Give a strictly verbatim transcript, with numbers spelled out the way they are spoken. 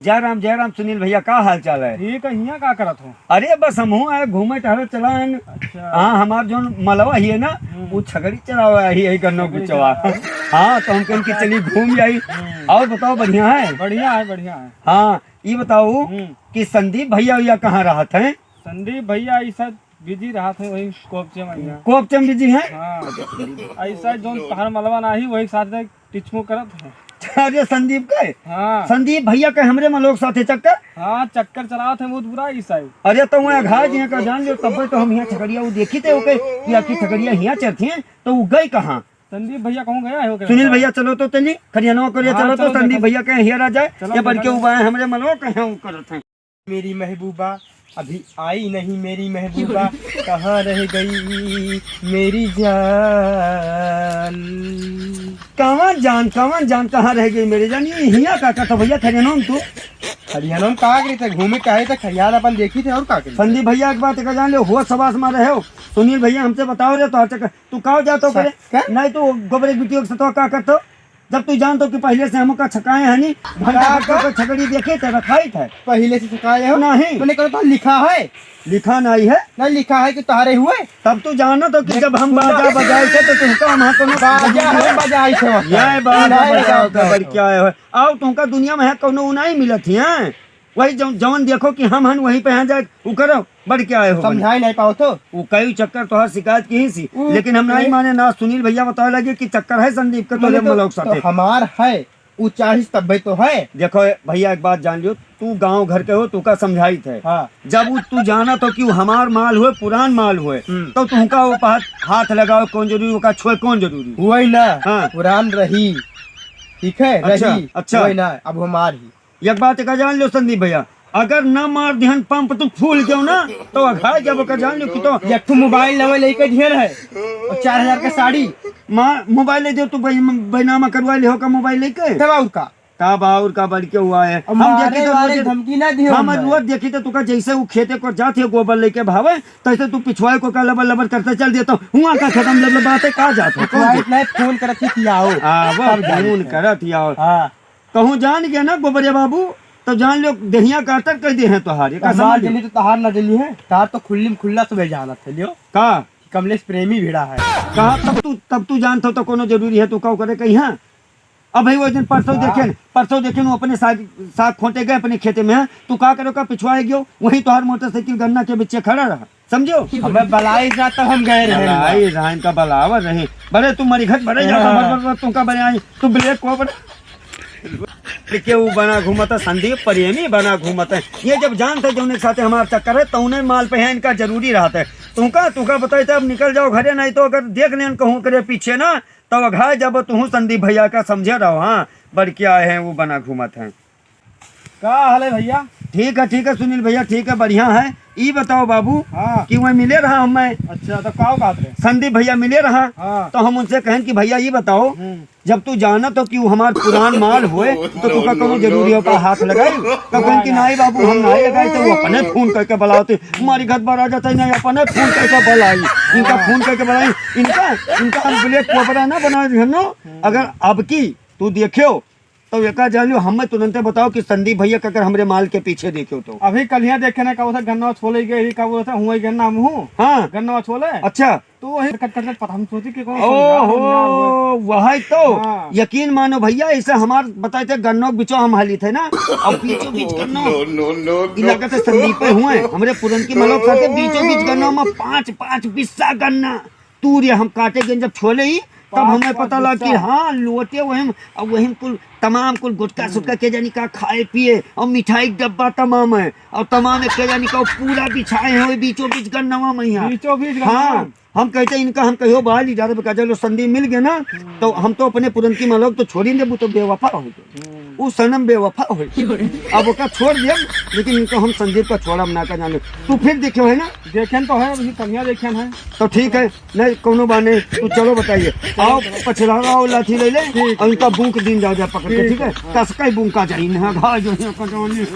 जय राम, जय राम सुनील भइया, का हाल चाल है? ठीक है, हियाँ का करत हो? अरे बस हमहूँ आए घूमे टहरे चला है न। अच्छा। हाँ, हमार जौन मलवा ही है ना, हम्म। वो छगड़ी चरावे आई है गन्नो छगड़ी बिचवा। चरावे। हाँ, तो हम कहेन कि चली घूम जाई। हम्म। और बताओ, बढ़िया है? बढ़िया है, बढ़िया है। हाँ, ये बताओ हम्म। कि संदीप भइया, भइया कहाँ रहत हैं? संदीप भइया, ई सब बिजी रहत हैं वही कोपचे में यहाँ। कोपचे में बिजी हैं? हाँ। ऐसा जौन तोहार मलवा नाही, वही साथ में टिचमो करत हैं। अरे संदीप के? हाँ। संदीप भइया के हमरे मलवा के साथे चक्कर? हाँ, चक्कर चलावत हैं बहुत बुरा ई साइड। अरे तो वहाँ घाय जिहाँ का जान लियो, तब तो हम यहाँ छगड़िया वो देखी थे ओके, कि आखिर छगड़िया हियाँ चरती हैं, तो वो गई कहाँ? संदीप भइया कहूँ गया है ओके? सुनील भइया चलो तो तनी खरियानवा करिया हाँ, चलो तो चलो संदीप देखो। भइया के हियर आ जाए, चलो ये बढ़ के देखो। उबा है हमरे मलवा कहाँ वो करत हैं। मेरी महबूबा अभी आई नहीं, मेरी महबूबा कहाँ रह गई मेरी जान। कवन जान, कवन जान, कहाँ रह गई मेरी जान? ये हियाँ का करत हो भइया, खरियानवा में तू? खरियानवा में का करी थे? घूमे काहे थे? खरियान अपन देखी थे और का करी थे? संदीप भइया, एक बात का जान ले, होश हवास में रहे हो। सुनील भइया, हमसे बताओ रे, तो हर चक्कर, तू का जात हो अच्छा, करे? का? नहीं तो गोबर एक बिटियों के साथ का करत हो? जब तू जानत हो कि पहिले से हमका छकाए हनी, घंटा का, भर का? के छगड़ी देखे थे, रखाई थे। पहिले से छकाए हो? नहीं। तूने कहा तो लिखा है? लिखा नहीं है। नहीं लिखा है कि तोहरे हुए? तब तू जानत हो कि देख, जब हम सुन। बाजा बजाए थे तो तुमका हम हाथ में बाजा हम बजाए थे वहाँ। ये बाजा नहीं बजाओ बजाओ तो थे। बढ़ क्या है? आओ तुमका दुनिया में है कौनो उ नहीं मिलत ही, हैं? वही जौ-, जौन देखो कि हम हन वहीं पे हैं जाए, उ करो, बढ़ क्या है हो बने? समझाए नहीं पाओ तो? उ कई चक्कर तोहार शिकायत की ही सी, उ, लेकिन हम नहीं ए- माने ना। सुनील भइया बतावे लगे कि चक्कर है संदीप के बोले तोरे तो, मलवा के तो साथे। हमार है, उ चाहिस तब्बे तो है। देखो ए, भइया एक बात जान लियो, तू गाँव घर के हो, तू का समझाई थे। हाँ। जब उ तू जानत हो कि उ हमार माल होए, पुरान माल होए, हम्म। तो तुमका वो पर हाथ लगाओ कौन जरूरी, ओका छुए कौन जरूरी? वही ना, हाँ। पुरान रही, ठीक है, अच्छा, रही, अच्छा। वही ना, अब हमार ही। एक बात का जान लो संदीप भइया, अगर ना मार दिहन पंप तू फूल गयो ना, तो अघा जब का जान लो कि तो एक ठो मोबाइल नवा लेके दिहन है और चार हजार का साड़ी। माँ, मोबाइल ले दो तू, बैनामा करवा ले हो का मोबाइल लेके? तब और का? तब और का बढ़ के हुआ है। और हम मारे देखी तो वारे रोज, धमकी ना दियो हम हमें। रोज देखी तो तुका जैसे वो खेते को जात है गोबर लेके भावे, तैसे तू पिछुआए को का लबर लबर करते चल देता। हुआ का खत्म लबर बातें का जात है? कौन पिछुआए से? नहीं, फोन करत ही कि आओ। हाँ, वो तब जान फोन के। करत ही आओ। हाँ। कहूँ जान गया ना गोबरिया बाबू, तो जान लो देहिया काटर कह दे हैं तोहार। ये का हमार समझ लो? जनी तो तोहार ना जनी है, तोहार तो खुल्ली में खुल्ला से जानत है लियो। का? कि कमलेश प्रेमी भिड़ा है। कहा तब तू, तब तू जानत हो तो कोनो जरूरी है तू का करे कहीं? हाँ? अब भाई वो दिन परसों हाँ। देखे, परसों देखे वो अपने साग, साग खोटे गए अपने खेते में, हाँ? तू का करो का पिछुआ गयो, वहीं तोहार मोटरसाइकिल गन्ना के बिच्चे खड़ा रहा। समझो? हमें बलाई जा तब हम गए रहे। बलाई जा, इनका बलावर रहे। बड़े तू मरी घट बड़े जाता, हाँ। बड़, बड़, बड़, तुमका बड़े आई, तू ब्लैक को बड़े। के ऊ बना घूमत है, संदीप प्रेमी बना घूमत है। ये जब जानत है जौने के साथे हमार चक्कर है, तौने माल पे है, इनका जरूरी रहत है। तुमका, तुमका बताई तो अब निकल जाओ घरे, नहीं तो अगर देख लेन कहूँ करे पीछे ना, तब अघाय जब तुहूँ संदीप भइया का समझे रहो, हाँ, बड़के आए हैं, वो बना घूमत हैं। का हाल है भइया? ठीक है, ठीक है सुनील भइया, ठीक है, बढ़िया है। ई बताओ बाबू हाँ। कि वह मिले रहा हमें। अच्छा, तो का बात है? संदीप भइया मिले रहा, हाँ। तो हम उनसे कहेन कि भइया ई बताओ, हम्म। जब तू जानत हो कि वो हमार पुरान माल होए, तो तुका कौनो जरूरी हो का हाथ लगाई? तो कहेन कि नहीं बाबू, हम नहीं लगाई, तो वो अपने फोन करके बुलावते, मारी घर पर आ जाता है, नहीं, अपने फोन करके बुलाई, इनका फोन करके बुलाई, इनका, इनका हम ब्लैक कोबरा ना बना दिहनो। अगर अब की तू देखियो, तो एका जान लियो, हमें तुरंते बताओ कि संदीप भइया का अगर हमरे माल के पीछे देखियो तो। अभी कलिया देखे ना, का बोलता गन्ना छोले गए, का बोलता हुआ गन्ना हम हूँ। हाँ। गन्ना छोले। अच्छा। तो वही कट, कट, कट, पता हम सोची कि कौन समझा, ओहो, समझा हुआ। वही तो। हाँ। यकीन मानो भइया, ऐसे हमार बताए थे गन्नो के बिचो हम हाली थे ना, अब बीचों बीच गन्नो। No, no, no, no। इलाका से संदीप पे हुए, हमरे पुरन की मलक साथे बीचों बीच गन्नो में पाँच, पाँच बिस्सा गन्ना। तू रे हम काटे गए जब छोले ही, तब पाँच, हमें पाँच पता लगा कि बिस्सा। हाँ, लोटे वही में, अब वही में कुल, तमाम कुल गुटखा हम्म। सुटखा के जानी का खाए पिए, और मिठाई के डब्बा तमाम है, और तमाम एक के जानी का पूरा बिछाए हैं, वही बीचों बीच गन्नवा में यहाँ। बीचों बीच हाँ, गन्नवा। हम कहते इनका, हम कहियो बाहर ली जाते, बका चलो संदीप मिल गए ना, हम्म। तो हम तो अपने पुरनकी मलक तो छोड़ी देबू, तो बेवफा हो गए। हम्म। उ सनम बेवफा हो गए। अब ओका छोड़ दिया, लेकिन इनको हम संदीप का छोड़ा ना का जाने। तू फिर देखे है ना? देखेन तो है, अभी कन्या देखेन है। तो ठीक है, नहीं, कौनो बात नहीं, तू चलो बताइए। आओ, पछला आओ, लाठी ले ले, ठीक। और इनका बूंक दिन जाओ जा पकड़ के, ठीक। ठीक है? हाँ। कसका ही बूंका जाए, इन्हें घा जो है, कटौनी।